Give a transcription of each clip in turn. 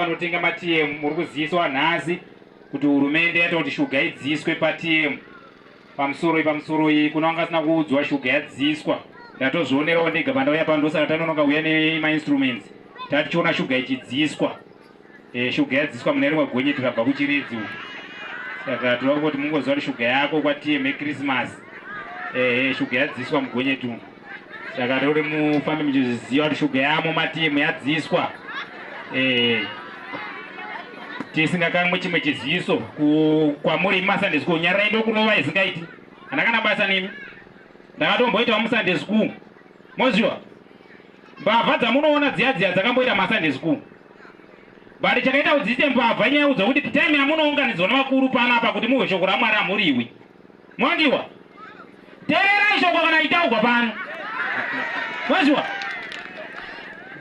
Vanotenga maTM muri kuziviswa nhasi kuti hurumende yaita kuti shuga idziswe paTM. Pamusoroi pamusoroi kuna vanga asina kuudzwa shuga yadziswa. Ndatozvionerawo ndega pandauya pano ndosaka tanonoka kuuya nemainstruments. Tatichiona shuga ichidziswa. E, shuga yadziswa mune rimwe gonyeti rabva kuchiredzi uku. Saka toda kuti mungoziva kuti shuga yako kwaTM yeChristmas. Ehe, shuga yadziswa mugonyeti umu. Saka toda kuti mufambe muchizviziva kuti shuga yamo maTM yadziswa. Eh, tisingakamwe chimwe chiziviso kwamuri maSunday school nyarai ndokunova isingaiti handina kana basa nemi ndakatomboitawo muSunday school moziva mbavha dzamunoona dziya dziya dzakamboita maSunday school but chakaita kuti dziite mbavha inyaya yekuudza kuti time yamunounganidzwa nevakuru panapa kuti muhwe shoko raMwari hamuriwi Mwandiwa, teererai shoko kana itaugwa pano. Mwandiwa,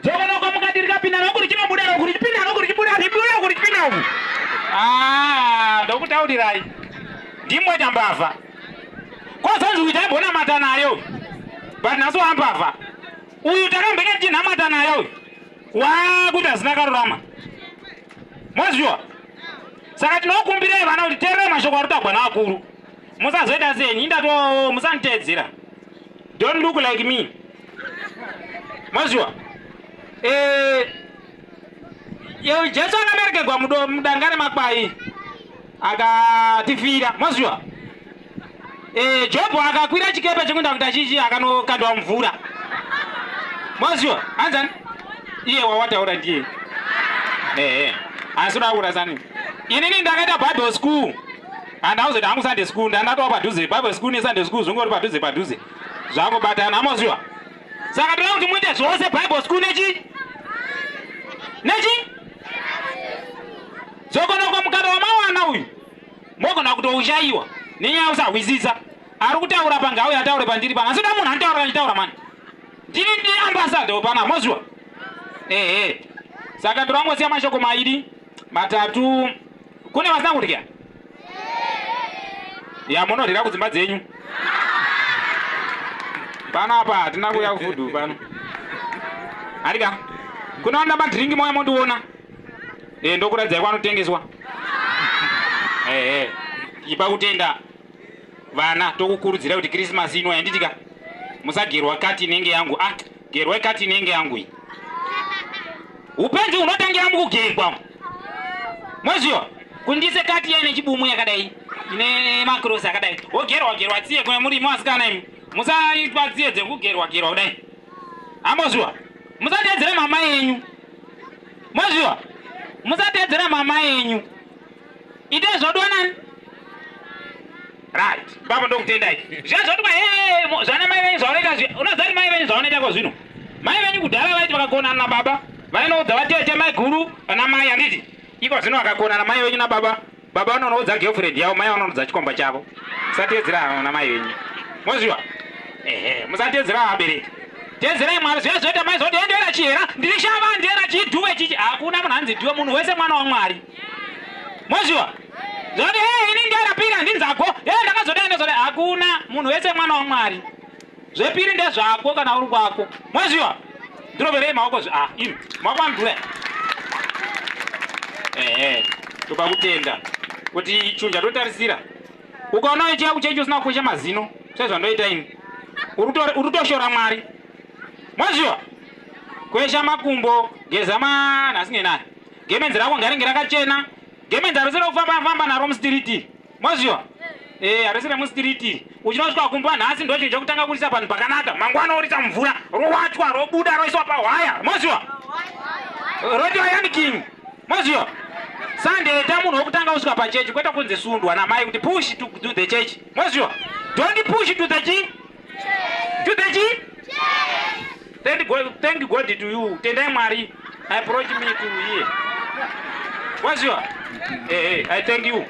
dzokonoko mukati rikapinda noku richinobuda noku richipinda noku richibuda richibuda noku richipinda uku. Ah, ndokutaurirai. Ndimboita mbavha. Kozonzi uyu taimbonamata naye uyu. But nhasi wambavha. Uyu takambenge tichinamata naye uyu. Wakuita zvisina karurama. Mozviwa? Saka tinokumbirai vana kuti teererai mashoko ari kutagwa navakuru. Musazoita senyi ndato musanditeedzera. Don't look like me. Mozviwa? Eh, Jesu akaberekerwa mudanga remakwai akatifira. Mozviwa? Eh, Jobho akakwira chikepe chekuenda kuTashishi akanokandwa mvura. Mwaziwa? Anzani? Iye wawataura ndiye. Eh eh. Asi uda kurasani. Inini ndakaita Bible school. Handauzoita hangu Sunday school, ndandatova padhuze. Bible school ne Sunday school zvingori padhuze padhuze. Zvangobatana, moziwa? Saka toda kuti muite zvose Bible school nechi? Nechi? Dzokonoko mukana wamawana uyu. Mogona kutoushayiwa nenyaya yekusahwisisa. Ari kutaura pa ngauye ataure pandiri pana. Asi da munhu anotaura achitaura mani. Ndini ndi ambassador pana mozviwa. Ehe. Saka ndorangosiya mashoko mairi matatu kune vasina kudya. Ya munodyira kudzimba dzenyu. Panapa hatina kuuya kufudu pano. Arika. Kuna vanoda madringi mouya mondiona. Eh, ndokuratidzai kwanotengeswa. Eh, eh. Ipa kutenda vana tokukurudzira kuti Christmas ino yanditika musagerwa kati inenge yangu. Ah, gerwa kati inenge yangu iyi. Upenzi unotangira mukugerwa. Moziwa kundise kati yaine chibumu yakadai ine makrosi akadai. Wogerwa gerwa tsiye kune muri asikana imi. Musaitwa tsiye dzekugerwa gerwa kudai. Amboziwa musateedzera mama yenyu. Mozviwa? Musateedzera mama yenyu. Itai zvodiwa nani? Right. Baba ndokutendai. Zviya zvodiwa hey, zvana mai venyu zvavanoita zviya. Unoziva kuti mai venyu zvavanoita ko zvino? Mai venyu kudhara vaiti vakakonana nababa, vainoudza vatete, mai guru, vana mai handiti? Iko zvino vakakonana mai venyu nababa, Baba vanonoudza girlfriend yavo, mai vanonoudza chikomba chavo. Musateedzera ana mai venyu. Mozviwa? Ehe, musateedzera vabereki. Teedzerai Mwari zviya zvoita mai zoti endera chihera, ndiri shava ndera chidhuwe chichi. Hakuna munhu hanzi dhuwe, munhu wese mwana waMwari. Mozviwa? Zvoti hey, ini ndera pira ndinzako. Hey, ndakazodai ndazodai. Hakuna munhu wese mwana waMwari. Zvepiri ndezvako kana uri kwako. Mozviwa? Ndiroverei maoko zve. Ah, imi. Maoko anodhura. Ehe. Topa kutenda kuti chunja totarisira. Ukaona uchiya kuchechi usina kukwesha mazino, sezvandoita ini. Uri kutoshora Mwari. Mozviwa? Kwesha makumbo, geza ma nhasi ngenani. Gemenzi rako ngaringe rakachena. Gemenzi harisi rekufamba famba naro mustiriti. Moziwa? Eh, harisi remustiriti. Uchinosvika kumba nhasi ndochinhu chekutanga kurisa panhu pakanaka. Mangwana orisa mvura, rowachwa, robuda, roiswa pahwaya. Moziwa? Rotiwa yani king. Moziwa? Sunday ita munhu wekutanga kusvika pachechi kwete kunzi sundwa namai kuti push to, to the church. Moziwa? Don't push to the chi? To the chi? Thank God, thank God to you. Tendai Mwari. Approach me to here. Waziwa? Eh, eh, I thank you.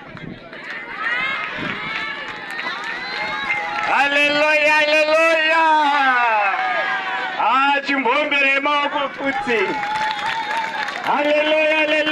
Haleluya, haleluya. Ah, chimbombere maoko futi. Haleluya, haleluya.